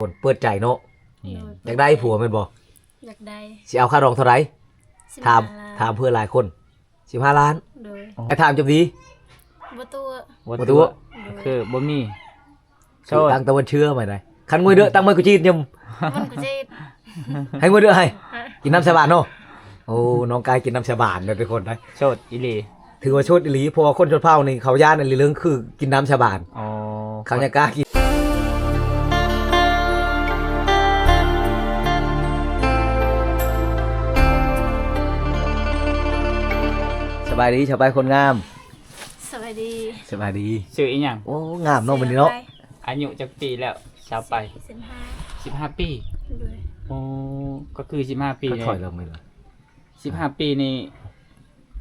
ຄົນເປີດໃຈເນາະ. ແມ່ນ. ໂດຍ. ຢາກໄດ້ຜົວແມ່ນບໍ່? ຢາກໄດ້. ຊິເອົາຄ່າດອງເທົ່າໃດ? ສິບຫ້າລ້ານ. ຖາມ ຖາມເພື່ອຫຼາຍຄົນ. ສິບຫ້າລ້ານ. ໂດຍ. ໂອ້ ໄປຖາມຈັກດີ? ບໍ່ຕົວະ. ບໍ່ຕົວະ. ໂດຍ. ຄືບໍ່ມີ. ໂສດ. ຕັ້ງຕາເວັນເຊື່ອໄວ້ໄດ໋. ຄັນງວຍເດີະ ຕັ້ງໄມ້ກູຈີດຍຳ. ມັນກູຈີດ. ໃຫ້ງວຍເດີະໃຫ້. ກິນນ້ຳສາບານເນາະ. ໂອ້ ນ້ອງກາຍກິນນ້ຳສາບານເດີທຸກຄົນໄດ໋. ໂສດອີ່ຫຼີ. ຖືວ່າໂສດອີ່ຫຼີ ເພາະວ່າຄົນຊົນເຜົ່ານີ້ເຂົາຢ້ານອີ່ຫຼີເລື່ອງຄືກິນນ້ຳສາບານ. ອໍ ເຂົາຍັງກ້າກິນ. ສະບາຍດີ ສະບາຍຄົນງາມ. ສະບາຍດີ. ສະບາຍດີ. ຊື່ອີ່ຫຍັງ? ໂອ້ ງາມເນາະມື້ນີ້ເນາະ. ອາຍຸຈັກປີແລ້ວ? ຊາວປາຍ. ສິບຫ້າ. ສິບຫ້າປີ. ໂດຍ. ໂອ້ ກໍຄືສິບຫ້າປີ. ຄ່ອຍໆ ເລີ່ມເລີຍ. ສິບຫ້າປີນີ້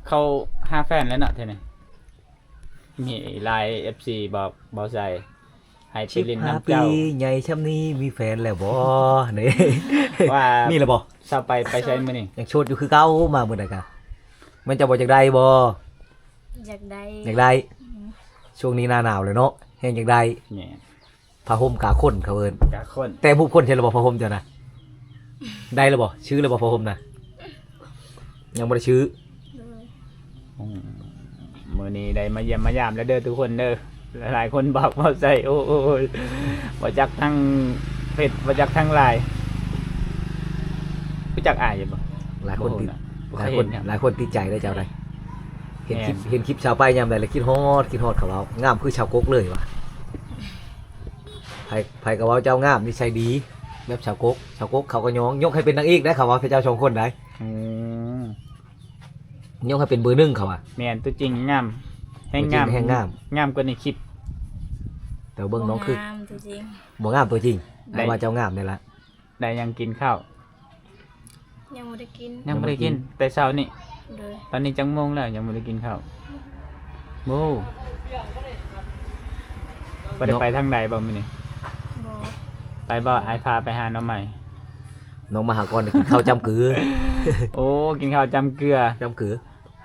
ເຂົ້າຫາແຟນແລ້ວເນາະເທື່ອນີ້. ມີຫຼາຍເອັຟຊີບອກ ເບົາໃສ່ໃຫ້ໄປຫຼິ້ນນຳເຈົ້າ. ສິບຫ້າປີໃຫຍ່ຊ່ຳນີ້ມີແຟນແລ້ວບໍ່? ນີ້ ວ່າມີແລ້ວບໍ່? ຊາວປາຍໄປໃສມື້ນີ້? ຍັງໂສດຢູ່ຄືເກົ່າ ມາມື້ໃດກະ. ແມ່ນເຈົ້າບໍ່ຢາກໄດ້ບໍ່? ຢາກໄດ້. ຢາກໄດ້. ອືມ. ຊ່ວງນີ້ໜ້າໜາວແລ້ວເນາະ ແຮງຢາກໄດ້. ແມ່ນ. ຜ້າຫົ່ມກາຂົນເຂົາເອີ້ນ. ກາຂົນ. ແຕ່ງຮູບຄົນໃສ່ແລ້ວບໍ່ ຜ້າຫົ່ມເຈົ້ານະ? ໄດ້ແລ້ວບໍ່? ຊື້ແລ້ວບໍ່ ຜ້າຫົ່ມນະ? ຍັງບໍ່ໄດ້ຊື້. ໂດຍ. ອືມ ມື້ນີ້ໄດ້ມາຢ້ຽມມາຢາມແລ້ວເດີທຸກຄົນເດີ. ຫຼາຍໆຄົນບອກເວົ້າໃສ່ ໂອ້ຍ ບໍ່ຈັກທັງເພັດ ບໍ່ຈັກທັງລາຍ. ຮູ້ຈັກອ້າຍຢູ່ບໍ່? ຫຼາຍຄົນຕິດ ບໍ່ຮູ້ນະ ຫຼາຍຄົນ ບໍ່ເຄີຍເຫັນຫຍັງ ຫຼາຍຄົນຕິດໃຈເດ້ເຈົ້າໄດ໋. ເຫັນຄລິບ ແມ່ນ ເຫັນຄລິບຊາວປາຍຍາມໃດລະຄິດຮອດ ຄິດຮອດເຂົາເວົ້າ ງາມຄືຊາວກົກເລີຍວ່າ. ໃຜ ໃຜກໍເວົ້າເຈົ້າງາມ ນິໄສດີ ແບບຊາວກົກ ຊາວກົກເຂົາກໍຍ້ອງ ຍົກໃຫ້ເປັນນາງເອກໄດ້ ເຂົາວ່າພະເຈົ້າສອງຄົນໄດ໋. ອືມ. ຍົກໃຫ້ເປັນເບີໜຶ່ງເຂົາວ່າ. ແມ່ນ ຕົວຈິງງາມ ແຮງງາມ ຕົວຈິງແຮງງາມ ງາມກວ່າໃນຄລິບ. ແຕ່ວ່າເບິ່ງນ້ອງຄື ບໍ່ງາມຕົວຈິງ ບໍ່ງາມຕົວຈິງ. ໄດ້ ອ້າຍວ່າເຈົ້າງາມແດ່ລະ. ໄດ້ຫຍັງກິນເຂົ້າ? ຍັງບໍ່ໄດ້ກິນ. ຍັງບໍ່ໄດ້ກິນ ຍັງບໍ່ໄດ້ກິນ ແຕ່ເຊົ້ານີ້. ໂດຍ. ຕອນນີ້ຈັກໂມງແລ້ວ ຍັງບໍ່ໄດ້ກິນເຂົ້າ? ໂອ້ ບໍ່ໄດ້ໄປທາງໃດບໍ່ມື້ນີ້? ບໍ່. ໄປບໍ່? ອ້າຍພາໄປຫາໜໍ່ໄມ້. ນ້ອງມາຫາກ່ອນ ໄດ້ກິນເຂົ້າຈ້ຳກື. ໂອ້ ກິນເຂົ້າຈ້ຳເກືອ ຈ້ຳກື.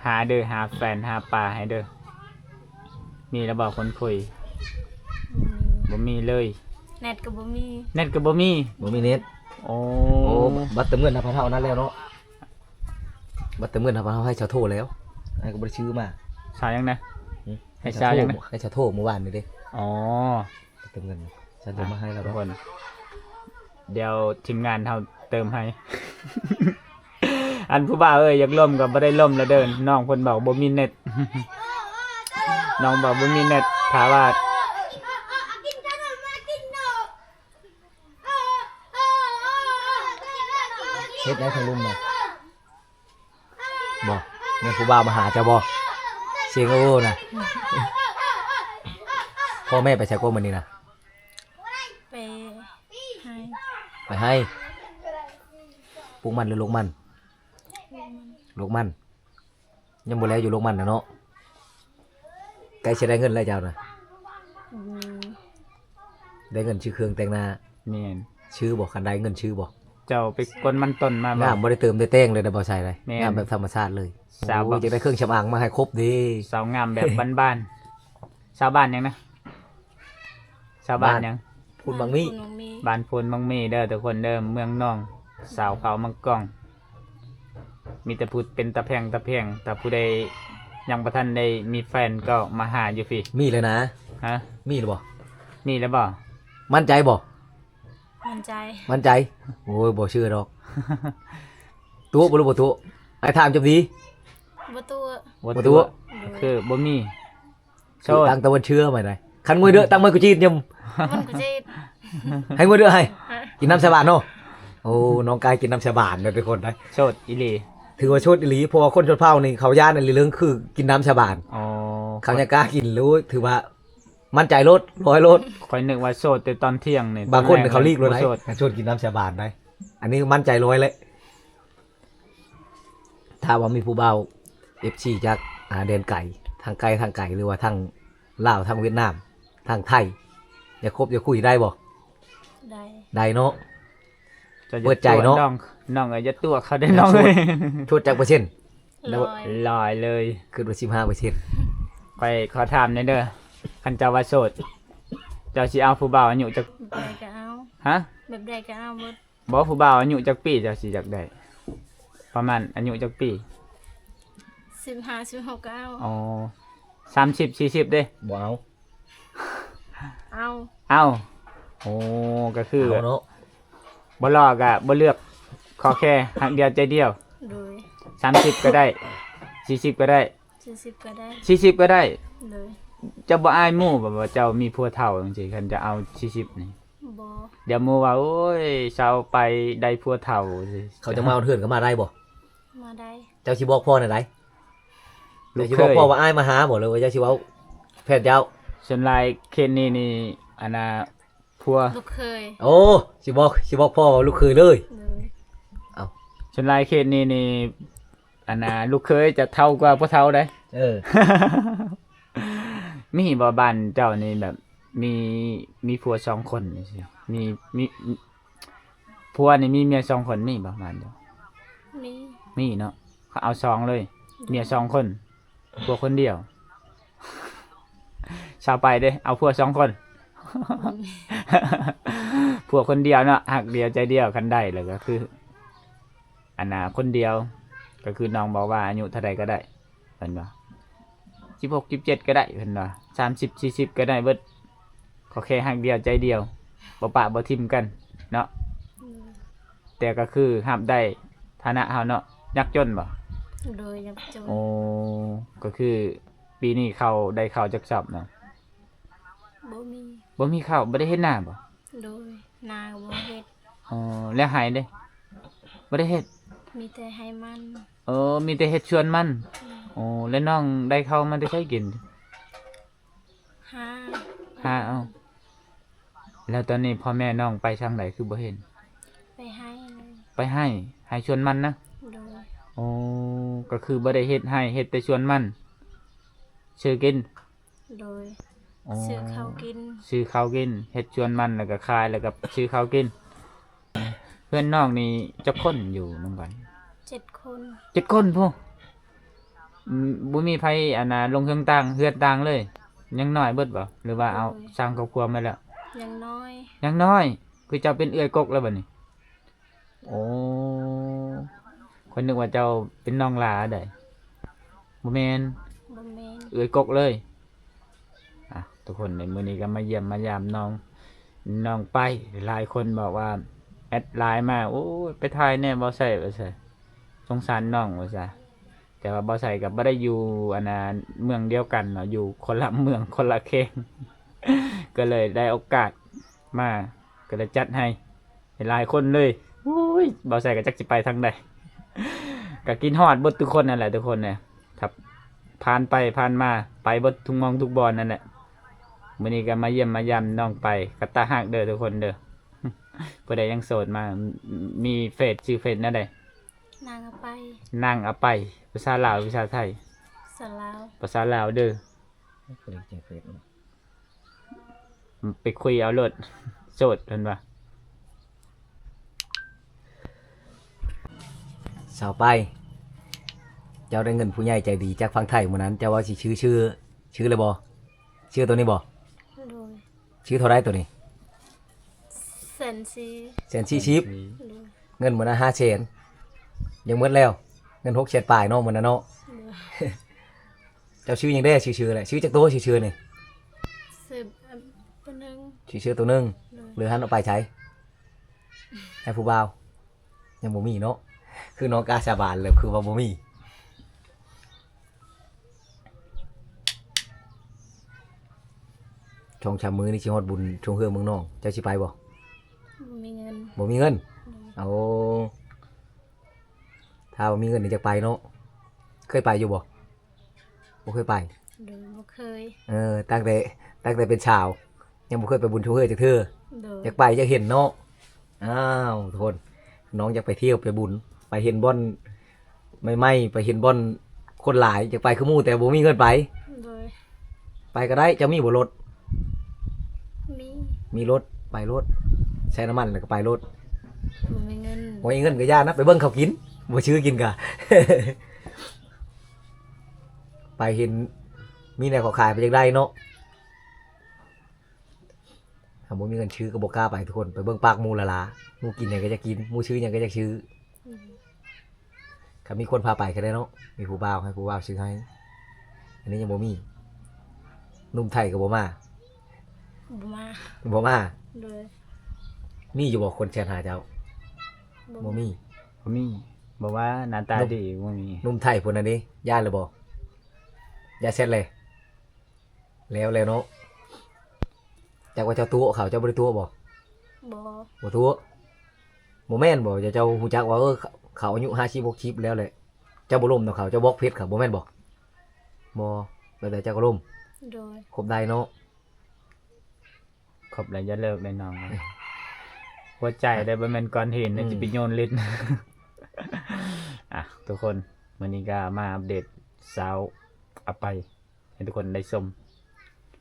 ຫາເດີ ຫາແຟນ ຫາປາໃຫ້ເດີ. ມີແລ້ວບໍ່ຄົນຄຸຍ? ອືມ ບໍ່ມີເລີຍ. ແນັດກໍບໍ່ມີ. ແນັດກໍບໍ່ມີ. ບໍ່ມີເນັດ. ໂອ້ ໂອ້ ບັດເຕີມເງິນນຳພະເຖົ້ານັ້ນແລ້ວເນາະ. ບັດເຕີມເງິນນຳພະເຖົ້າໃຫ້ຊາວໂທແລ້ວ. ອ້າຍກໍບໍ່ໄດ້ຊື້ມາ. ຊາວຫຍັງນະ? ຫື? ໃຫ້ຊາວ ໃຫ້ຊາວໂທ ໃຫ້ຊາວໂທມື້ວານນີ້ເດ້. ອໍ ເຕີມເງິນ ຊັ້ນໂທມາໃຫ້ແລ້ວ ທຸກຄົນ ດຽວທີມງານເຮົາເຕີມໃຫ້. ອັນຜູ້ບ່າວເອີຍ ຢາກລົມກໍບໍ່ໄດ້ລົມແລ້ວເດີ ນ້ອງເພິ່ນບອກບໍ່ມີເນັດ. ນ້ອງບອກບໍ່ມີເນັດ ຖ້າວ່າ ເຮັດໄດ້ທາງລຸ່ມນະ. ບໍ່ ແມ່ນຜູ້ບ່າວມາຫາເຈົ້າບໍ່? ສຽງໂອ້ນະ. ພໍ່ແມ່ໄປໃສກວ່າມື້ນີ້ນະ? ໄປໄຮ່. ໄປໄຮ່ ປູກມັນຫຼືລົກມັນ? ລົກມັນ. ຍັງບໍ່ແລ້ວຢູ່ລົກມັນນະເນາະ. ໃກ້ຊິໄດ້ເງິນແລ້ວເຈົ້ານະ. ອືມ ໄດ້ເງິນຊື້ເຄື່ອງແຕ່ງໜ້າ. ແມ່ນ. ຊື້ບໍ່? ຄັນໄດ້ເງິນຊື້ບໍ່? ເຈົ້າໄປກົນມັນຕົ້ນມາບໍ່? ງາມ ບໍ່ໄດ້ເຕີມໄດ້ແຕ່ງເລີຍນະ ບໍ່ໃສ່ເລີຍ. ແມ່ນ. ງາມແບບທຳມະຊາດເລີຍ. ໂອ້ຍ ຢາກໄດ້ເຄື່ອງສຳອາງມາໃຫ້ຄົບເດ້. ສາວງາມແບບບ້ານໆ. ຊາວບ້ານຫຍັງນະ? ຊາວບ້ານຫຍັງ? ໂພນບັກມີ. ບ້ານໂພນບັກມີເດີທຸກຄົນເດີ ເມືອງນອງ ສາວຂາວມັງກອງ. ມີແຕ່ຜູ້ເປັນຕາແພງຕາແພງ ຖ້າຜູ້ໃດຍັງບໍ່ທັນໄດ້ມີແຟນກໍມາຫາຢູ່ພີ້. ມີແລ້ວນະ. ຮະ? ມີແລ້ວບໍ່? ມີແລ້ວບໍ່? ໝັ້ນໃຈບໍ່? ໝັ້ນໃຈ. ໝັ້ນໃຈ? ໂອ້ຍ ບໍ່ເຊື່ອດອກ. ຕົວະບໍ່ ຫຼືບໍ່ຕົວະ? ອ້າຍຖາມຈະດີ. ບໍ່ຕົວະ. ບໍ່ຕົວະ. ໂດຍ. ຄືບໍ່ມີ. ໂສດ. ຕັ້ງຕາເວັນເຊື່ອໄວ້ໄດ໋. ຄັນງວຍເດີະ ຕັ້ງໄມ້ກູຈີດຍຳ. ມັນກູຈີດ. ໃຫ້ງວຍເດີະໃຫ້. ຮະ? ກິນນ້ຳສາບານເນາະ. ໂອ້ ນ້ອງກາຍກິນນ້ຳສາບານເດີທຸກຄົນໄດ໋. ໂສດອີ່ຫຼີ. ຖືວ່າໂສດອີ່ຫຼີ ເພາະວ່າຄົນຊົນເຜົ່ານີ້ເຂົາຢ້ານອີ່ຫຼີເລື່ອງຄືກິນນ້ຳສາບານ. ອໍ. ເຂົາຍັງກ້າກິນໂລດ ຖືວ່າໝັ້ນໃຈໂລດ ຮ້ອຍໂລດ. ຂ້ອຍນຶກວ່າໂສດແຕ່ຕອນທ່ຽງນີ້. ບາງຄົນເຂົາຫຼີກໂລດໄດ໋. ໂສດ. ຄັນຊວນກິນນ້ຳສາບານໄດ໋. ອັນນີ້ໝັ້ນໃຈຮ້ອຍແຫຼະ. ຖ້າວ່າມີຜູ້ບ່າວ ເອັຟຊີ ຈາກ ອ່າ ແດນໄກ ທາງໃກ້ທາງໄກ ຫຼືວ່າທາງລາວ ທາງຫວຽດນາມ ທາງໄທ ຢາກຄົບຢາກຄຸຍໄດ້ບໍ່? ໄດ້. ໄດ້ເນາະ. ເຈົ້າຢ່າ ເປີດໃຈເນາະ. ຕົວະນ້ອງ ນ້ອງເອີຍ ຢ່າຕົວະເຂົາເດ້ນ້ອງເອີຍ. ໂສດຈັກເປີເຊັນ? ຮ້ອຍ. ຮ້ອຍເລີຍ. ຄິດວ່າສິບຫ້າເປີເຊັນ. ຂ້ອຍຂໍຖາມແດ່ເດີ ຄັນເຈົ້າວ່າໂສດ ເຈົ້າຊິເອົາຜູ້ບ່າວອາຍຸຈັກ? ໃຜກໍເອົາ. ຮະ? ແບບໃດກໍເອົາໝົດ. ບໍ່ ຜູ້ບ່າວອາຍຸຈັກປີເຈົ້າຊິຢາກໄດ້? ປະມານອາຍຸຈັກປີ? ສິບຫ້າ ສິບຫົກ ກໍເອົາ. ອໍ ສາມສິບ ສີ່ສິບເດ້? ບໍ່ເອົາ. ເອົາ. ເອົາ. ໂອ້ ກໍຄື ເອົາເນາະ ບໍ່ຫຼໍ່ກໍບໍ່ເລືອກ ຂໍແຄ່ຮັກດຽວໃຈດຽວ. ໂດຍ. ສາມສິບກໍໄດ້ ສີ່ສິບກໍໄດ້. ສີ່ສິບກໍໄດ້. ສີ່ສິບກໍໄດ້. ໂດຍ. ເຈົ້າບໍ່ອາຍໝູ່ບໍ່ວ່າເຈົ້າມີຜົວເຖົ້າຈັ່ງຊີ້ ຄັນຈະເອົາສີ່ສິບນີ້? ບໍ່. ດຽວໝູ່ວ່າ ໂອ້ຍ ຊາວໄປໄດ້ຜົວເຖົ້າ ເຂົາຈະມາເອົາເຮືອນ ກໍມາໄດ້ບໍ່? ມາໄດ້. ເຈົ້າຊິບອກພໍ່ແນວໃດ? ລູກເຂີຍ. ເຈົ້າຊິບອກພໍ່ວ່າອ້າຍມາຫາບໍ່ ຫຼືວ່າເຈົ້າຊິເວົ້າແຟນເຈົ້າ? ສ່ວນຫຼາຍເຂດນີ້ນີ້ ອັນນ່າ ຜົວ ລູກເຂີຍ. ໂອ້ ຊິບອກ ຊິບອກພໍ່ວ່າລູກເຂີຍເລີຍ. ໂດຍ. ເອົ້າ ສ່ວນຫຼາຍເຂດນີ້ນີ້ ອັນນ່າ ລູກເຂີຍຈະເຖົ້າກວ່າຜູ້ເຖົ້າໃດ໋. ເອີ ມີບໍ່ ບ້ານເຈົ້ານີ້ແບບ ມີ ມີຜົວສອງຄົນຈັ່ງຊີ້ ມີ ມີ ຜົວນີ້ມີເມຍສອງຄົນ ມີບໍ່ບ້ານເຈົ້າ? ມີ. ມີເນາະ ເຂົາເອົາສອງເລີຍ. ໂດຍ. ເມຍສອງຄົນ ຜົວຄົນດຽວ. ຊາວປາຍເດ້ ເອົາຜົວສອງຄົນ. ຜົວຄົນດຽວເນາະ ຮັກດຽວໃຈດຽວ ຄັນໄດ້ແລ້ວກໍຄື ອັນນ່າ ຄົນດຽວ ກໍຄືນ້ອງບອກວ່າອາຍຸເທົ່າໃດກໍໄດ້ ເພິ່ນວ່າ ສິບຫົກ ສິບເຈັດ ກໍໄດ້ ເພິ່ນວ່າ ສາມສິບ ສີ່ສິບ ກໍໄດ້ເບິດ ຂໍແຄ່ຮັກດຽວໃຈດຽວ ບໍ່ປະບໍ່ຖິ້ມກັນເນາະ. ອືມ. ແຕ່ກໍຄືຮັບໄດ້ ຖານະເຮົາເນາະ. ຍາກຈົນບໍ່? ໂດຍ ຍາກຈົນ. ໂອ້ ກໍຄືປີນີ້ເຂົ້າ ໄດ້ເຂົ້າຈັກຊອບເນາະ? ບໍ່ມີ. ບໍ່ມີເຂົ້າ ບໍ່ໄດ້ເຮັດນາບໍ່? ໂດຍ ນາກໍບໍ່ເຮັດ. ອໍ ແລ້ວໄຮ່ເດ້ ບໍ່ໄດ້ເຮັດ? ມີແຕ່ໄຮ່ມັນ. ເອີ ມີແຕ່ເຮັດສວນມັນ. ໂດຍ. ໂອ້ ແລ້ວນ້ອງໄດ້ເຂົ້າມາແຕ່ໃສກິນ? ຫາ ຫາເອົາ. ແລ້ວຕອນນີ້ພໍ່ແມ່ນ້ອງໄປທາງໃດຄືບໍ່ເຫັນ? ໄປໄຮ່. ໄປໄຮ່ ໄຮ່ສວນມັນນະ? ໂດຍ. ໂອ້ ກໍຄືບໍ່ໄດ້ເຮັດໄຮ່ ເຮັດແຕ່ສວນມັນ ຊື້ກິນ. ໂດຍ. ອໍ ຊື້ເຂົ້າກິນ. ຊື້ເຂົ້າກິນ ເຮັດສວນມັນ ແລ້ວກໍຂາຍ ແລ້ວກໍຊື້ເຂົ້າກິນ. ເຮືອນນ້ອງນີ້ຈັກຄົນຢູ່ນຳກັນ? ເຈັດຄົນ. ເຈັດຄົນພຸ້ນ. ອືມ ບໍ່ມີໃຜ ອັນນ່າ ລົງເຮືອນຕ່າງ ເຮືອນຕ່າງເລີຍ? ຍັງນ້ອຍເບິດບໍ່ ຫຼືວ່າເອົາ ໂດຍ ສ້າງຄອບຄົວໝົດແລ້ວ? ຍັງນ້ອຍ. ຍັງນ້ອຍ ຄືເຈົ້າເປັນເອື້ອຍກົກແລ້ວບັດນີ້? ໂອ້ ຂ້ອຍນຶກວ່າເຈົ້າເປັນນ້ອງຫຼ້າໃດ໋. ບໍ່ແມ່ນ. ບໍ່ແມ່ນ. ເອື້ອຍກົກເລີຍ. ອ່ະ ທຸກຄົນເອີຍ ມື້ນີ້ກໍມາຢ້ຽມມາຢາມນ້ອງ ນ້ອງໄປ ຫຼາຍຄົນບອກວ່າແອັດໄລນ໌ມາ ໂອ້ຍ ໄປຖ່າຍແດ່ບໍ່ໃສ່ ວ່າຊັ້ນ ສົງສານນ້ອງ ວ່າຊັ້ນ. ແຕ່ວ່າບໍ່ໃສ່ກໍບໍ່ໄດ້ຢູ່ ອັນນ່າ ເມືອງດຽວກັນເນາະ ຢູ່ຄົນລະເມືອງ ຄົນລະແຂວງ ກໍເລີຍໄດ້ໂອກາດມາ ກໍເລີຍຈັດໃຫ້ ຫຼາຍຄົນເລີຍ. ໂອ້ຍ ບໍ່ໃສ່ກໍຈັກຊິໄປທາງໃດ ກໍຄິດຮອດເບິດທຸກຄົນນັ້ນແຫຼະ ທຸກຄົນເອີຍ. ຖ້າຜ່ານໄປຜ່ານມາ ໄປເບິດທຸກໝ່ອງທຸກບ່ອນນັ້ນແຫຼະ. ມື້ນີ້ກໍມາຢ້ຽມມາຢາມນ້ອງໄປ ກໍຕາຮັກເດີທຸກຄົນເດີ. ຜູ້ໃດຍັງໂສດມາ ມີເຟສ ຊື່ເຟສແນວໃດ? ນາງອາໄປ. ນາງອາໄປ. ພາສາລາວ ພາສາໄທ? ພາສາລາວ. ພາສາລາວເດີ. ບໍ່ໄດ້ໃຊ້ເຟສ. ໄປຄຸຍເອົາໂລດ ໂສດເພິ່ນວ່າ. ສາວໄປ ເຈົ້າໄດ້ເງິນຜູ້ໃຫຍ່ໃຈດີຈາກຝັ່ງໄທມື້ນັ້ນ ເຈົ້າວ່າຊິຊື້ ຊື້ ຊື້ແລ້ວບໍ່? ຊື້ໂຕນີ້ບໍ່? ໂດຍ. ຊື້ເທົ່າໃດໂຕນີ້? ແສນສີ່. ແສນສີ່ສິບ. ໂດຍ. ເງິນມື້ນັ້ນຫ້າແສນ ຍັງໝົດແລ້ວ ເງິນຫົກແສນປາຍເນາະ ມື້ນັ້ນເນາະ. ໂດຍ. ເຈົ້າຊື້ຫຍັງແດ່? ຊື້ເສື້ອແຫຼະ. ຊື້ຈັກໂຕ? ຊື້ເສື້ອນີ້ ຊື້ ເອີ ໂຕໜຶ່ງ. ຊື້ເສື້ອໂຕໜຶ່ງ. ໂດຍ. ເຫຼືອຫັ້ນເອົາໄປໃສ? ໃຫ້ຜູ້ບ່າວ? ຍັງບໍ່ມີເນາະ. ຄືນ້ອງກ້າສາບານແລ້ວ ຄືວ່າບໍ່ມີ. ສອງສາມມື້ນີ້ຊິຮອດບຸນຊ່ວງເຮືອເມືອງນອງ ເຈົ້າຊິໄປບໍ່? ບໍ່ມີເງິນ. ບໍ່ມີເງິນ? ໂດຍ. ໂອ້ ຖ້າວ່າມີເງິນນີ້ຢາກໄປເນາະ. ເຄີຍໄປຢູ່ບໍ່? ບໍ່ເຄີຍໄປ. ໂດຍ ບໍ່ເຄີຍ. ເອີ ຕັ້ງແຕ່ ຕັ້ງແຕ່ເປັນສາວ ຍັງບໍ່ເຄີຍໄປບຸນຊ່ວງເຮືອຈັກເທື່ອ. ໂດຍ. ຢາກໄປ ຢາກເຫັນເນາະ. ອ້າວ ທຸກຄົນ ນ້ອງຢາກໄປທ່ຽວໄປບຸນ ໄປເຫັນບ່ອນໃໝ່ໆ ໄປເຫັນບ່ອນຄົນຫຼາຍ ຢາກໄປຄືໝູ່ ແຕ່ບໍ່ມີເງິນໄປ. ໂດຍ. ໄປກໍໄດ້. ເຈົ້າມີບໍ່ລົດ? ມີ. ມີລົດ ໄປໂລດ ໃສ່ນ້ຳມັນແລ້ວກໍໄປໂລດ. ບໍ່ມີເງິນ. ບໍ່ມີເງິນກໍຢ່ານະ ໄປເບິ່ງເຂົາກິນ ບໍ່ຊື້ກິນກະ ໄປເຫັນມີແນວເຂົາຂາຍ ໄປຢາກໄດ້ເນາະ. ຖ້າບໍ່ມີເງິນຊື້ກໍບໍ່ກ້າໄປທຸກຄົນ ໄປເບິ່ງປາກໝູ່ລະລາ ໝູ່ກິນຫຍັງກໍຢາກກິນ ໝູ່ຊື້ຫຍັງກໍຢາກຊື້. ອືມ ຄັນມີຄົນພາໄປກໍໄດ້ເນາະ ມີຜູ້ບ່າວໃຫ້ຜູ້ບ່າວຊື້ໃຫ້ ອັນນີ້ຍັງບໍ່ມີ ໜຸ່ມໄທກໍບໍ່ມາ ບໍ່ມາ ບໍ່ມາ. ໂດຍ ມີຢູ່ບໍ່ຄົນແຊດຫາເຈົ້າ? ບໍ່ມີ ບໍ່ມີ ບໍ່ວ່າໜ້າຕາດີບໍ່ມີ. ໜຸ່ມໄທພຸ້ນນະເດ ຢ້ານແລ້ວບໍ່? ຢ້ານແຊດແລ້ວ ແລ້ວແຫຼະເນາະ. ຈັກວ່າເຈົ້າຕົວະເຂົາ ເຈົ້າບໍ່ໄດ້ຕົວະບໍ່? ບໍ່ ບໍ່ຕົວະ. ບໍ່ແມ່ນບໍ່ ເຈົ້າ ເຈົ້າຮູ້ຈັກວ່າ ເອີ ເຂົາອາຍຸຫ້າສິບ ຫົກສິບແລ້ວແຫຼະ ເຈົ້າບໍ່ລົມນຳເຂົາ ເຈົ້າບອກເພັດເຂົາ ບໍ່ແມ່ນບໍ່? ບໍ່ ແລ້ວແຕ່ເຈົ້າກໍລົມ. ໂດຍ ຄົບໄດ້ເນາະ. ຄົບແລ້ວຢ່າເລີກເດ້ນ້ອງ ຫົວໃຈເດ້ ບໍ່ແມ່ນກ້ອນຫີນເດ້ ອືມ ຊິໄປໂຍນຫຼິ້ນ. ອ່ະ ທຸກຄົນ ມື້ນີ້ກໍມາອັບເດດສາວອາໄປ ໃຫ້ທຸກຄົນໄດ້ຊົມ.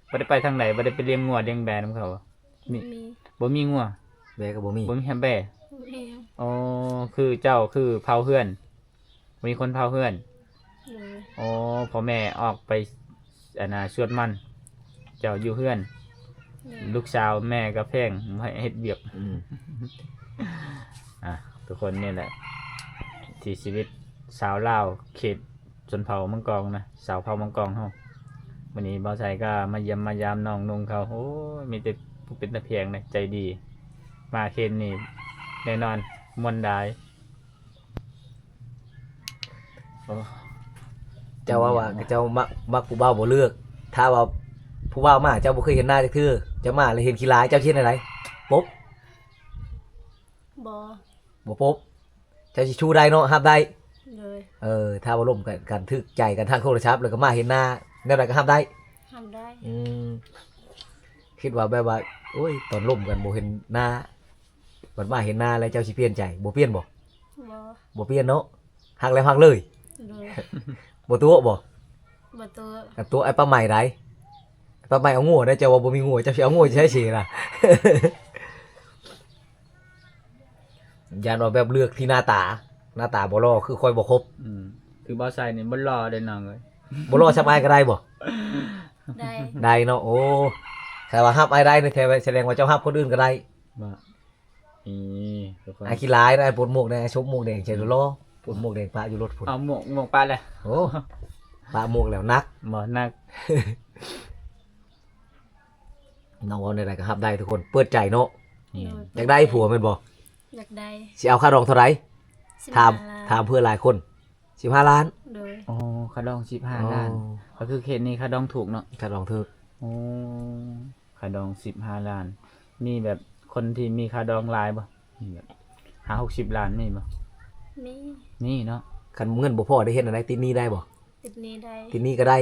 ບໍ່ໄດ້ໄປທາງໃດ ບໍ່ໄດ້ໄປລ້ຽງງົວລ້ຽງແບນຳເຂົາບໍ່? ມີ ມີ ບໍ່ມີງົວ ແບກໍບໍ່ມີ ບໍ່ມີແຮມແບ. ບໍ່ມີ. ອໍ ຄືເຈົ້າຄືເຝົ້າເຮືອນ ມີຄົນເຝົ້າເຮືອນ. ໂດຍ ໂອ້ ພໍ່ແມ່ອອກໄປ ອັນນ່າ ສວນມັນ ເຈົ້າຢູ່ເຮືອນ. ໂດຍ ລູກສາວແມ່ກໍແພງ ບໍ່ໃຫ້ເຮັດວຽກ. ອືມ ອ່ະ ທຸກຄົນ ນີ້ແຫຼະ ທີ່ຊີວິດຊາວລາວເຂດຊົນເຜົ່າມັງກອງນະ ຊາວເຜົ່າມັງກອງເຮົາ. ມື້ນີ້ບ່າວໄຊກໍມາຢ້ຽມມາຢາມນ້ອງນຸ່ງເຂົາ ໂອ້ຍ ມີແຕ່ຜູ້ເປັນຕາແພງນະ ໃຈດີ ມາເຂດນີ້ແນ່ນອນມ່ວນຫຼາຍ. ໂອ້ ເຈົ້າວ່າ ວ່າເຈົ້າມັກ ມັກຜູ້ບ່າວບໍ່ເລືອກ ຖ້າວ່າຜູ້ບ່າວມາ ເຈົ້າບໍ່ເຄີຍເຫັນໜ້າຈັກເທື່ອ ເຈົ້າມາແລ້ວເຫັນຂີ້ລາຍ ເຈົ້າຊິເຮັດແນວໃດ? ປົບ? ບໍ່ ບໍ່ປົບ. ເຈົ້າຊິສູ້ໄດ້ເນາະ ຮັບໄດ້. ໂດຍ ເອີ ຖ້າວ່າລົມກັນ ກັນຖືກໃຈກັນທາງໂທລະສັບ ແລ້ວກໍມາເຫັນໜ້າ ແນວໃດກໍຮັບໄດ້. ຮັບໄດ້. ອືມ ຄິດວ່າແບບວ່າ ໂອ້ຍ ຕອນລົມກັນບໍ່ເຫັນໜ້າ ບັດມາເຫັນໜ້າແລ້ວເຈົ້າຊິປ່ຽນໃຈ ບໍ່ປ່ຽນບໍ່? ບໍ່ ບໍ່ປ່ຽນເນາະ ຮັກແລ້ວຮັກເລີຍ. ໂດຍ ບໍ່ຕົວະບໍ່? ບໍ່ຕົວະ. ຄັນຕົວະໄອ້ປ້າໃໝ່ໃດ ປ້າໃໝ່ເອົາງົວໄດ໋ ເຈົ້າວ່າບໍ່ມີງົວ ເຈົ້າຊິເອົາງົວຢູ່ໃສຊິນະ? ຢ້ານວ່າແບບເລືອກທີ່ໜ້າຕາ ໜ້າຕາບໍ່ຫຼໍ່ຄືຂ້ອຍບໍ່ຄົບ. ອືມ ຄືບ່າວໄຊນີ້ບໍ່ຫຼໍ່ເດ້ນ້ອງເອີຍ ບໍ່ຫຼໍ່ສ່ຳອ້າຍກໍໄດ້ບໍ່? ໄດ້ ໄດ້ເນາະ. ໂອ້ ຖ້າວ່າຮັບອ້າຍໄດ້ນີ້ ສະແດງວ່າເຈົ້າຮັບຄົນອື່ນກໍໄດ້. ບໍ່ ນີ້ທຸກຄົນ ອ້າຍຂີ້ລາຍນະ ອ້າຍປົດໝວກແດ່ ອ້າຍສົບໝວກແດງໃສ່ຫຼໍ່ໆ ປົດໝວກແດງປະຢູ່ລົດພຸ້ນ. ເອົາໝວກ ໝວກປະແລ້ວ. ໂອ້ ປະໝວກແລ້ວ ໜັກ ບໍ່ ໜັກ. ນ້ອງເວົ້າແນວໃດກໍຮັບໄດ້ທຸກຄົນ ເປີດໃຈເນາະ. ໂດຍ ຢາກໄດ້ຜົວແມ່ນບໍ່? ຢາກໄດ້. ຊິເອົາຄ່າດອງເທົ່າໃດ? ສິບຫ້າລ້ານ. ຖາມ ຖາມເພື່ອຫຼາຍຄົນ. ສິບຫ້າລ້ານ. ໂດຍ ອໍ ຄ່າດອງສິບຫ້າລ້ານ. ອໍ ກໍຄືເຂດນີ້ຄ່າດອງຖືກເນາະ. ຄ່າດອງຖືກ. ໂອ້ ຄ່າດອງສິບຫ້າລ້ານ. ມີແບບຄົນທີ່ມີຄ່າດອງຫຼາຍບໍ່? ມີແບບຫ້າຫົກສິບລ້ານມີບໍ່? ມີ ມີເນາະ. ຄັນເງິນບໍ່ພໍໄດ້ເຮັດແນວໃດ? ຕິດໜີ້ໄດ້ບໍ່? ຕິດໜີ້ໄດ້. ຕິດໜີ້ກໍໄດ້.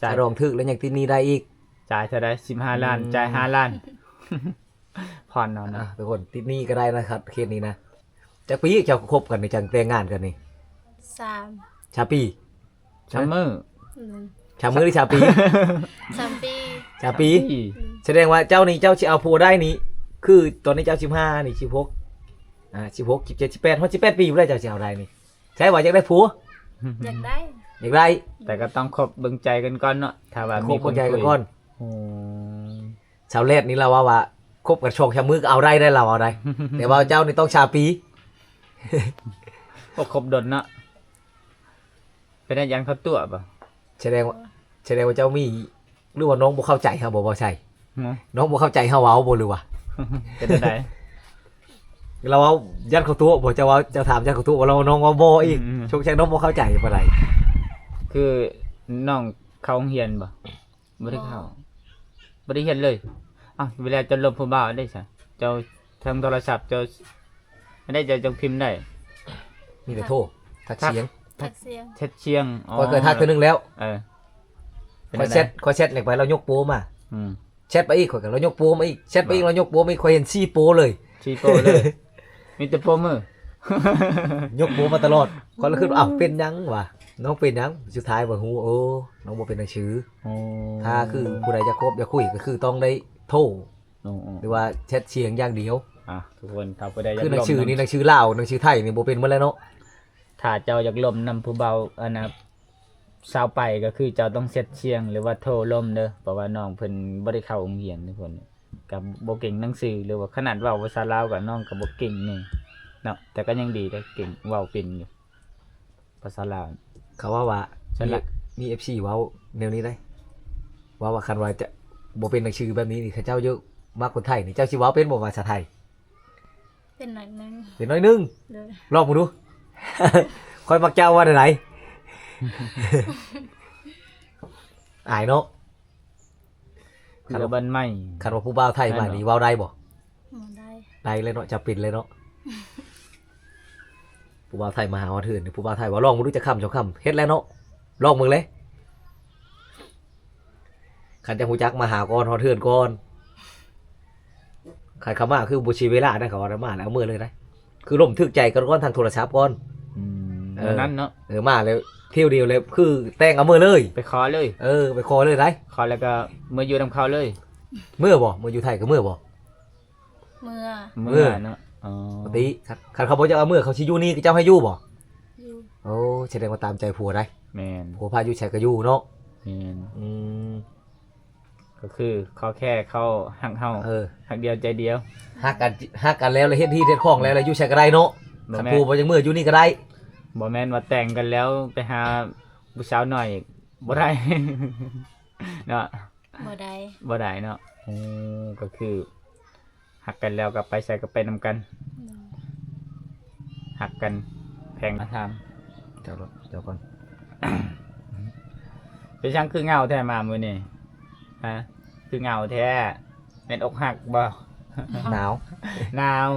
ຈ່າຍ ຄ່າດອງຖືກແລ້ວຍັງຕິດໜີ້ໄດ້ອີກ. ຈ່າຍເທົ່າໃດ? ສິບຫ້າລ້ານ. ອືມ ຈ່າຍຫ້າລ້ານ. ຜ່ອນເອົານະ. ອ່ະ ທຸກຄົນ ຕິດໜີ້ກໍໄດ້ນະຄັບ ເຄສນີ້ນະ. ຈັກປີເຈົ້າຄົບກັນນີ້ ຈັ່ງແຕ່ງງານກັນນີ້? ສາມ ສາມປີ. ຊາມມື້. ອືມ ຊາມມື້ຫຼືຊາມປີ? ສາມປີ. ສາມປີ. ສາມປີ. ອືມ ສະແດງວ່າເຈົ້ານີ້ ເຈົ້າຊິເອົາຜົວໄດ້ນີ້ ຄືຕອນນີ້ເຈົ້າສິບຫ້ານີ້ ສິບຫົກ ອ່າ ສິບຫົກ ສິບເຈັດ ສິບແປດ ຮອດສິບແປດປີພຸ້ນແຫຼະ ເຈົ້າຊິເອົາໄດ້ນີ້. ໃຊ່ວ່າຢາກໄດ້ຜົວ? ຢາກໄດ້. ຢາກໄດ້ ແຕ່ກໍຕ້ອງຄົບເບິ່ງໃຈກັນກ່ອນເນາະ ຖ້າວ່າມີຄົບເບິ່ງໃຈກັນກ່ອນ. ອືມ ສາວແລດນີ້ລາວເວົ້າວ່າ ຄົບກັນສອງສາມມື້ກໍເອົາໄດ້ ໄດ້ລາວເອົາໄດ້ ແຕ່ວ່າເຈົ້ານີ້ຕ້ອງສາມປີ. ບໍ່ຄົບດົນເນາະ. ເປັນຫຍັງເຂົາຕົວະບໍ່? ສະແດງວ່າ ສະແດງວ່າເຈົ້າມີ ຫຼືວ່ານ້ອງບໍ່ເຂົ້າໃຈເຮົາບໍ່ ບໍ່ໃຊ່? ຮະ? ນ້ອງບໍ່ເຂົ້າໃຈເຮົາເວົ້າບໍ່ ຫຼືວ່າ ເປັນຈັ່ງໃດ? ລາວເວົ້າຢ້ານເຂົາຕົວະບໍ່? ເຈົ້າເວົ້າ ເຈົ້າຖາມຢ້ານເຂົາຕົວະບໍ່? ລາວ ນ້ອງເວົ້າບໍ່ອີກ. ອືມໆ ສົງໄສນ້ອງບໍ່ເຂົ້າໃຈປານໃດ. ຄືນ້ອງເຂົ້າໂຮງຮຽນບໍ່? ບໍ່ໄດ້ເຂົ້າ. ບໍ່ ບໍ່ໄດ້ຮຽນເລີຍ. ອ້າວ ເວລາເຈົ້າລົມຜູ້ບ່າວໄດ້ຊະ ເຈົ້າທາງໂທລະສັບເຈົ້າ ອັນໃດເຈົ້າຈັ່ງພິມໄດ້? ມີແຕ່ໂທ ທັກສຽງ. ທັກສຽງ. ແຊັດສຽງ. ອໍ ຂ້ອຍເຄີຍທັກເທື່ອໜຶ່ງແລ້ວ. ເອີ ຂ້ອຍແຊັດ ຂ້ອຍແຊັດແລ້ວໄປ ລາວຍົກໂປມາ. ອືມ ແຊັດໄປອີກ ຂ້ອຍກໍ ລາວຍົກໂປມາອີກ ແຊັດໄປອີກ ລາວຍົກໂປມາອີກ ຂ້ອຍເຫັນສີ່ໂປເລີຍ. ສີ່ໂປເລີຍ. ມີແຕ່ໂປມື. ຍົກໂປມາຕະຫຼອດ. ຂ້ອຍລະຄິດວ່າ ອ້າວ ເປັນຫຍັງວະ? ນ້ອງເປັນຫຍັງ? ສຸດທ້າຍວ່າຮູ້ ເອີ ນ້ອງບໍ່ເປັນໜັງສື. ອໍ ຖ້າຄືຜູ້ໃດຢາກຄົບຢາກຄຸຍ ກໍຄືຕ້ອງໄດ້ໂທ ອໍໆ ຫຼືວ່າແຊັດສຽງຢ່າງດຽວ. ອ່ະ ທຸກຄົນ ຖ້າຜູ້ໃດຢາກ ຄືໜັງສືນີ້ ໜັງສືລາວ ໜັງສືໄທນີ້ບໍ່ເປັນໝົດແລ້ວເນາະ. ຖ້າເຈົ້າຢາກລົມນຳຜູ້ບ່າວ ອັນນ່າ ສາວໄປ ກໍຄືເຈົ້າຕ້ອງແຊັດສຽງ ຫຼືວ່າໂທລົມເດີ ເພາະວ່ານ້ອງເພິ່ນບໍ່ໄດ້ເຂົ້າໂຮງຮຽນທຸກຄົນ. ກໍບໍ່ເກັ່ງໜັງສື ຫຼືວ່າຂະໜາດເວົ້າພາສາລາວກໍ ນ້ອງກໍບໍ່ເກັ່ງນີ້ເນາະ ແຕ່ກໍຍັງດີເດ້ ເກັ່ງ ເວົ້າເປັນຢູ່ພາສາລາວ. ເຂົາເວົ້າວ່າ ຊັ້ນລະ ມີ ມີ ເອັຟຊີ ເວົ້າແນວນີ້ເດ້ ເວົ້າວ່າຄັນວ່າຈະບໍ່ເປັນໜັງສືແບບນີ້ນີ້ ເຂົາເຈົ້າຢູ່ ມັກຄົນໄທນີ້ ເຈົ້າຊິເວົ້າເປັນບໍ່ພາສາໄທ? ເປັນໜ້ອຍໜຶ່ງ. ເປັນໜ້ອຍໜຶ່ງ? ໂດຍ. ລອງເບິ່ງດູ. ຂ້ອຍມັກເຈົ້າວ່າແນວໃດ? ອາຍເນາະ. ເພື່ອບ້ານໃໝ່. ຄັນວ່າຜູ້ບ່າວໄທມານີ້ເວົ້າໄດ້ບໍ່? ບໍ່ໄດ້. ໄດ້ແລ້ວເນາະ, ຈຳເປັນແລ້ວເນາະ. ຜູ້ບ່າວໄທມາຫາຮອດເຮືອນ, ຜູ້ບ່າວໄທວ່າ ລອງເບິ່ງດູຈັກຄຳສອງຄຳ, ເຮັດແລ້ວເນາະ, ລອງເບິ່ງເລີຍ. ຄັນຈະຮູ້ຈັກມາຫາກ່ອນ, ຮອດເຮືອນກ່ອນ. ຄັນເຂົາມາຄືບໍ່ເສຍເວລານະ, ເຂົາວ່າມາແລ້ວເອົາເມືອເລີຍນະ. ຄືລົມຖືກໃຈກັນກ່ອນທາງໂທລະສັບກ່ອນ. ອືມ ເອີ ແນວນັ້ນເນາະ. ເອີ ມາແລ້ວຖ້ຽວດຽວແລ້ວຄືແຕ່ງເອົາເມືອເລີຍ. ໄປຂໍເລີຍ. ເອີ ໄປຂໍເລີຍໄດ໋. ຂໍແລ້ວກໍເມືອຢູ່ນຳເຂົາເລີຍ. ເມືອບໍ່? ເມືອຢູ່ໄທກໍເມືອບໍ່? ເມືອ. ເມືອເນາະ. ອໍ ປົກກະຕິ ຄັນ ຄັນເຂົາບໍ່ຢາກເອົາເມືອ ເຂົາຊິຢູ່ນີ້ ເຈົ້າໃຫ້ຢູ່ບໍ່? ຢູ່. ໂອ້ ສະແດງວ່າຕາມໃຈຜົວໄດ໋. ແມ່ນ. ຜົວພາຢູ່ໃສກໍຢູ່ເນາະ. ແມ່ນ. ອືມ ກໍຄືຂໍແຄ່ເຂົາຮັກເຮົາ. ເອີ ຮັກດຽວໃຈດຽວ. ຮັກກັນ ຮັກກັນແລ້ວ ແລ້ວເຮັດຮີດເຮັດຄອງແລ້ວ ແລ້ວຢູ່ໃສກໍໄດ້ເນາະ. ຄັນຜົວບໍ່ຢາກເມືອ ຢູ່ນີ້ກໍໄດ້. ບໍ່ແມ່ນວ່າແຕ່ງກັນແລ້ວໄປຫາຜູ້ສາວນ້ອຍອີກ ບໍ່ໄດ້ເນາະ. ບໍ່ໄດ້. ບໍ່ໄດ້ເນາະ. ໂອ້ ກໍຄືຮັກກັນແລ້ວກໍໄປໃສກໍໄປນຳກັນ. ໂດຍ. ຮັກກັນແພງ. ມາຖາມເຈົ້າ ເຈົ້າກ່ອນ. ເປັນຫຍັງຄືເຫງົາແທ້ມາມື້ນີ້? ຮະ? ຄືເຫງົາແທ້? ແມ່ນອົກຫັກບໍ່? ໜາວ. ໜາວ.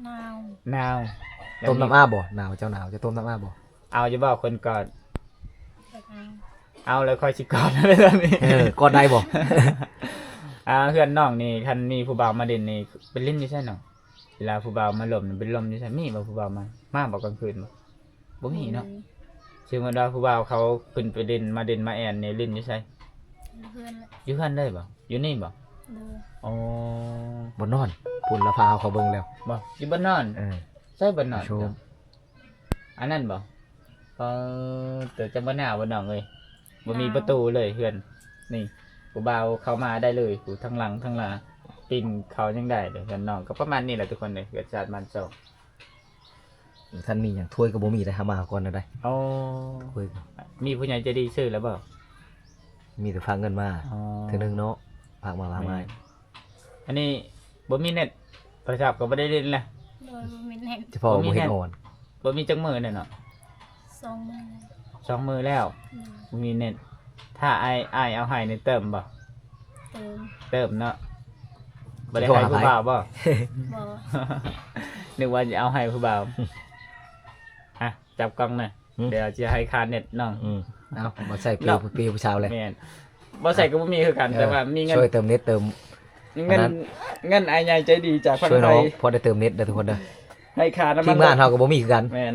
ໜາວ. ໜາວ. ຕົ້ມນ້ຳອາບບໍ່? ໜາວ ເຈົ້າໜາວ ຈະຕົ້ມນ້ຳອາບບໍ່? ເອົາຢູ່ບໍ່ຄົນກອດ? ຢາກເອົາ. ເອົາແລ້ວຂ້ອຍຊິກອດແລ້ວນີ້. ເອີ ກອດໄດ້ບໍ່? ອ່າ ເຮືອນນ້ອງນີ້ ຄັນມີຜູ້ບ່າວມາຫຼິ້ນນີ້ ໄປຫຼິ້ນຢູ່ໃສນ້ອງ? ເວລາຜູ້ບ່າວມາລົມນີ້ ໄປລົມຢູ່ໃສ? ມີບໍ່ຜູ້ບ່າວມາ? ມາບໍ່ກາງຄືນບໍ່? ບໍ່ມີເນາະ. ບໍ່ມີ. ສົມມຸດວ່າຜູ້ບ່າວເຂົາຂຶ້ນໄປຫຼິ້ນ ມາຫຼິ້ນມາແອ່ນນີ້ ຫຼິ້ນຢູ່ໃສ? ຢູ່ເຮືອນແຫຼະ. ຢູ່ເຮືອນເລີຍບໍ່? ຢູ່ນີ້ບໍ່? ໂດຍ. ອໍ ບ່ອນນອນພຸ້ນລະ ພາເຮົາເຂົ້າເບິ່ງແລ້ວ. ບໍ່ ຢູ່ບ່ອນນອນ. ເອີ ໃສບ່ອນນອນ? ໂຊມ ອັນນັ້ນບໍ່? ເອີ ແຕ່ຈະບໍ່ໜາວບໍ່ນ້ອງເອີຍ. ບໍ່ມີປະຕູເລີຍເຮືອນນີ້. ຜູ້ບ່າວເຂົ້າມາໄດ້ເລີຍ ຜູ້ທາງຫຼັງທາງໜ້າ ປີນເຂົ້າຍັງໄດ້ເລີຍ. ເຮືອນນ້ອງກໍປະມານນີ້ແຫຼະທຸກຄົນເອີຍ ເຮືອນຊານບ້ານຊ່ອງ. ເອີ ທ່ານມີຫຍັງ ຖ້ວຍກໍບໍ່ມີໄດ໋ ຫາມາເອົາກ່ອນນະໄດ໋. ໂອ້ ຖ້ວຍ ມີຜູ້ໃຫຍ່ໃຈດີຊື້ແລ້ວບໍ່? ມີແຕ່ຝາກເງິນມາ. ອໍ ເທື່ອໜຶ່ງເນາະ ຝາກມາ ຝາກມາ. ແມ່ນ. ອັນນີ້ບໍ່ມີເນັດ ໂທລະສັບກໍບໍ່ໄດ້ຫຼິ້ນແຫຼະ. ໂດຍ ບໍ່ມີເນັດ. ສະເພາະບໍ່ເຮັດອອນ. ບໍ່ມີຈັກມື້ແນ່ເນາະ? ສອງມື້. ສອງມື້ແລ້ວ. ໂດຍ. ບໍ່ມີເນັດ. ຖ້າອ້າຍ ອ້າຍເອົາໃຫ້ນີ້ເຕີມບໍ່? ເຕີມ. ເຕີມເນາະ. ບໍ່ໄດ້ໃຫ້ຜູ້ບ່າວບໍ່? ບໍ່. ນຶກວ່າຊິເອົາໃຫ້ຜູ້ບ່າວ. ອ່ະ ຈັບກ້ອງນະ. ຫືມ? ດຽວຊິໃຫ້ຄ່າເນັດນ້ອງ. ອືມ ເອົາ ບໍ່ໃສ່ປີ ເນາະ ປີຜູ້ສາວແຫຼະ. ແມ່ນ. ບໍ່ໃສ່ກໍບໍ່ມີຄືກັນ. ເອີ ແຕ່ວ່າມີເງິນ ຊ່ວຍເຕີມເນັດເຕີມ ເງິນ ເງິນອ້າຍໃຫຍ່ໃຈດີຈາກຝັ່ງໄທ ຊ່ວຍນ້ອງ ພໍໄດ້ເຕີມເນັດເດີທຸກຄົນເດີ. ໃຫ້ຄ່ານ້ຳມັນ ທີມງານເຮົາກໍບໍ່ມີຄືກັນ. ແມ່ນ.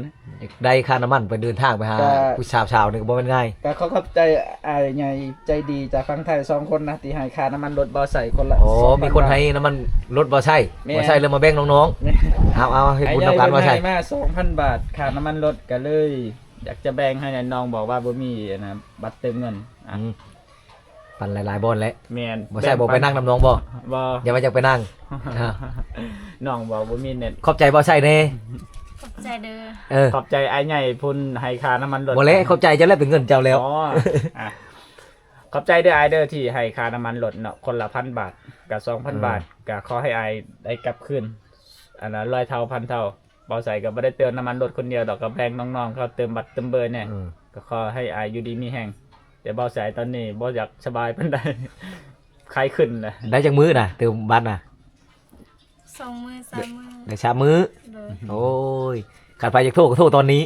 ໄດ້ຄ່ານ້ຳມັນໄປເດີນທາງໄປຫາຜູ້ສາວໆນີ້ກໍບໍ່ແມ່ນງ່າຍ. ກໍຂໍຂອບໃຈອ້າຍໃຫຍ່ໃຈດີຈາກຝັ່ງໄທສອງຄົນນະ ທີ່ໃຫ້ຄ່ານ້ຳມັນລົດບໍ່ໃສ່ຄົນລະສອງພັນບາດ. ມີຄົນໃຫ້ນ້ຳມັນລົດບໍ່ໃສ່. ແມ່ນ. ບໍ່ໃສ່ແລ້ວມາແບ່ງນ້ອງໆ. ແມ່ນ. ເອົາ ເອົາ ໃຫ້ບຸນນຳກັນບໍ່ໃສ່. ອ້າຍໃຫຍ່ເພິ່ນໃຫ້ມາສອງພັນບາດ ຄ່ານ້ຳມັນລົດ ກໍເລີຍ ຢາກຈະແບ່ງໃຫ້ແດ່ ນ້ອງບອກວ່າບໍ່ມີອັນນະ ບັດເຕີມເງິນ. ອືມ ປັ່ນຫຼາຍໆບ່ອນແຫຼະ. ແມ່ນ. ບໍ່ໃສ່ ບໍ່ໄປນັ່ງນຳນ້ອງບໍ່? ບໍ່. ຢ່າວ່າຢາກໄປນັ່ງ. ນ້ອງບອກບໍ່ມີເນັດ. ຂອບໃຈບໍ່ໃສ່ແດ່. ຂອບໃຈເດີ. ເອີ ຂອບໃຈອ້າຍໃຫຍ່ພຸ້ນໃຫ້ຄ່ານ້ຳມັນລົດ. ບໍ່ແຫຼະ ຂອບໃຈເຈົ້າແຫຼະ ເປັນເງິນເຈົ້າແລ້ວ. ອໍ ອ່ະ ຂອບໃຈເດີອ້າຍເດີ ທີ່ໃຫ້ຄ່ານ້ຳມັນລົດເນາະ ຄົນລະພັນບາດ ກະສອງພັນບາດ. ເອີ ກະຂໍໃຫ້ອ້າຍໄດ້ກັບຄືນ ອັນນະ ຮ້ອຍເທົ່າ ພັນເທົ່າ. ບໍ່ໃສ່ກໍບໍ່ໄດ້ເຕີມນ້ຳມັນລົດຄົນດຽວດອກ ກໍແບ່ງນ້ອງໆເຂົາເຕີມບັດເຕີມເບີແດ່. ເອີ ກໍຂໍໃຫ້ອ້າຍຢູ່ດີມີແຮງ. ແຕ່ບໍ່ໃສ່ຕອນນີ້ບໍ່ຢາກສະບາຍປານໃດ ໄຂ້ຂຶ້ນນະ. ໄດ້ຈັກມື້ນະ ເຕີມບັດນະ? ສອງມື້ ສາມມື້. ໄດ້ສາມມື້. ໂດຍ. ໂອ້ຍ ຄັນໃຜຢາກໂທກໍໂທຕອນນີ້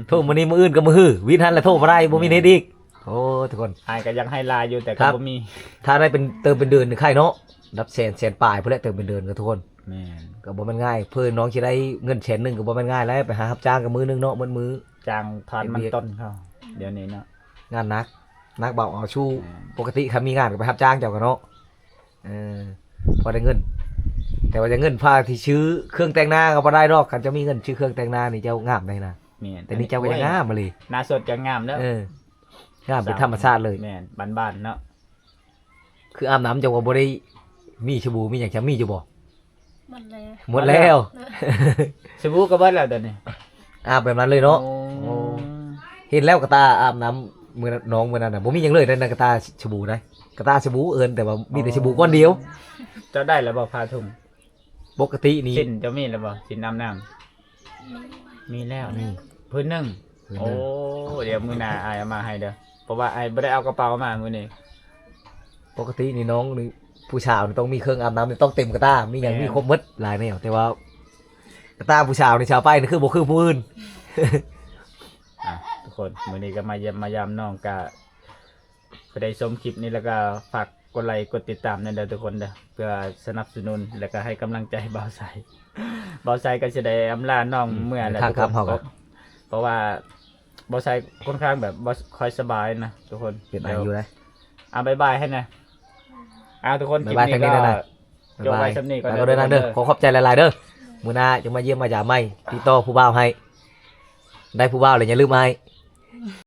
ໂທມື້ນີ້ ມື້ອື່ນກໍມື້ຮື ວິດຫັ້ນແຫຼະ ໂທບໍ່ໄດ້ ບໍ່ມີເນັດອີກ. ໂອ້ ທຸກຄົນ ອ້າຍກໍຢາກໃຫ້ຫຼາຍຢູ່ ແຕ່ກໍບໍ່ມີ. ຖ້າໄດ້ເປັນ ເຕີມເປັນເດືອນນີ້ໄຄເນາະ ນັບແສນ ແສນປາຍພຸ້ນແຫຼະ ເຕີມເປັນເດືອນກໍ ທຸກຄົນ. ແມ່ນ. ກໍບໍ່ແມ່ນງ່າຍ ເພື່ອນ້ອງຊິໄດ້ເງິນແສນໜຶ່ງກໍບໍ່ແມ່ນງ່າຍແລ້ວ ໄປຫາຮັບຈ້າງກໍມື້ໜຶ່ງເນາະ ໝົດມື້. ຈ້າງທານມັນຕົ້ນເຂົາ ດຽວນີ້ເນາະ ງານໜັກ ໜັກເບົາເອົາສູ້. ແມ່ນ. ປົກກະຕິຄັນມີງານກໍໄປຮັບຈ້າງເຈົ້າກໍເນາະ. ເອີ ພໍໄດ້ເງິນ ແຕ່ວ່າຈະເງິນພາທີ່ຊື້ເຄື່ອງແຕ່ງໜ້າກໍບໍ່ໄດ້ດອກ. ຄັນເຈົ້າມີເງິນຊື້ເຄື່ອງແຕ່ງໜ້ານີ້ ເຈົ້າງາມໄດ໋ນະ. ແມ່ນ. ແຕ່ນີ້ເຈົ້າກໍຍັງງາມອີ່ຫຼີ. ໜ້າສົດກໍງາມເດີ. ເອີ ງາມເປັນທຳມະຊາດເລີຍ. ແມ່ນ ບ້ານໆເນາະ. ຄືອາບນ້ຳເຈົ້າກໍບໍ່ໄດ້ມີສະບູມີຫຍັງ ຈະມີຢູ່ບໍ່? ໝົດແລ້ວ ໝົດແລ້ວ ສະບູກໍເບິດແລ້ວຕອນນີ້ ອາບແບບນັ້ນເລີຍເນາະ. ໂອ້ ໂອ້ ເຫັນແລ້ວກະຕ່າອາບນ້ຳມື້ນ້ອງມື້ນັ້ນນະ ບໍ່ມີຫຍັງເລີຍໃນ ໃນກະຕ່າສະບູໃດ ກະຕ່າສະບູເອີ້ນ ແຕ່ວ່າມີແຕ່ສະບູກ້ອນດຽວ. ເຈົ້າໄດ້ແລ້ວບໍ່ຜ້າຖົງ? ປົກກະຕິນີ້ ສິ້ນເຈົ້າມີແລ້ວບໍ່? ສິ້ນອາບນ້ຳ ມີແລ້ວ ມີ ພື້ນໜຶ່ງ ພື້ນໜຶ່ງ. ໂອ້ ດຽວມື້ໜ້າອ້າຍເອົາມາໃຫ້ເດີ ເພາະວ່າອ້າຍບໍ່ໄດ້ເອົາກະເປົາມາມື້ນີ້. ປົກກະຕິນີ້ນ້ອງນີ້ ຜູ້ສາວນີ້ຕ້ອງມີເຄື່ອງອາບນ້ຳນີ້ ຕ້ອງເຕັມກະຕ່າ ມີຫຍັງ ແມ່ນ ມີຄົບໝົດຫຼາຍແນວ ແຕ່ວ່າກະຕ່າຜູ້ສາວນີ້ ສາວໄປນີ້ຄືບໍ່ຄືຜູ້ອື່ນ. ອ່ະ ທຸກຄົນ ມື້ນີ້ກໍມາຢ້ຽມມາຢາມນ້ອງ ກະ ຜູ້ໃດຊົມຄລິບນີ້ແລ້ວກໍຝາກກົດໄລກົດຕິດຕາມແດ່ເດີທຸກຄົນເດີ ເພື່ອສະໜັບສະໜູນ ແລ້ວກໍໃຫ້ກຳລັງໃຈບ່າວໄຊ. ບ່າວໄຊກໍຊິໄດ້ອຳລານ້ອງ ອືມ ເມືອແລ້ວ ທາງກັບເຮົາກໍ ເພາະວ່າບ່າວໄຊຄ່ອນຂ້າງແບບບໍ່ຄ່ອຍສະບາຍນະທຸກຄົນ ເປັນໄອຢູ່ເດ້. ອ່ະ ບາຍບາຍໃຫ້ແດ່ ອ່າ ທຸກຄົນ ບາຍບາຍ ຄລິບນີ້ກໍ ທາງນີ້ນະ ຈົບໄວ້ສ່ຳນີ້ກ່ອນເດີ ໄປກ່ອນເດີ ທຸກຄົນເດີ. ຂໍຂອບໃຈຫຼາຍໆເດີ ມື້ໜ້າຈະມາຢ້ຽມມາຢາມໃໝ່ ຕິດຕໍ່ຜູ້ບ່າວໃຫ້ ໄດ້ຜູ້ບ່າວແລ້ວຢ່າລືມອ້າຍ.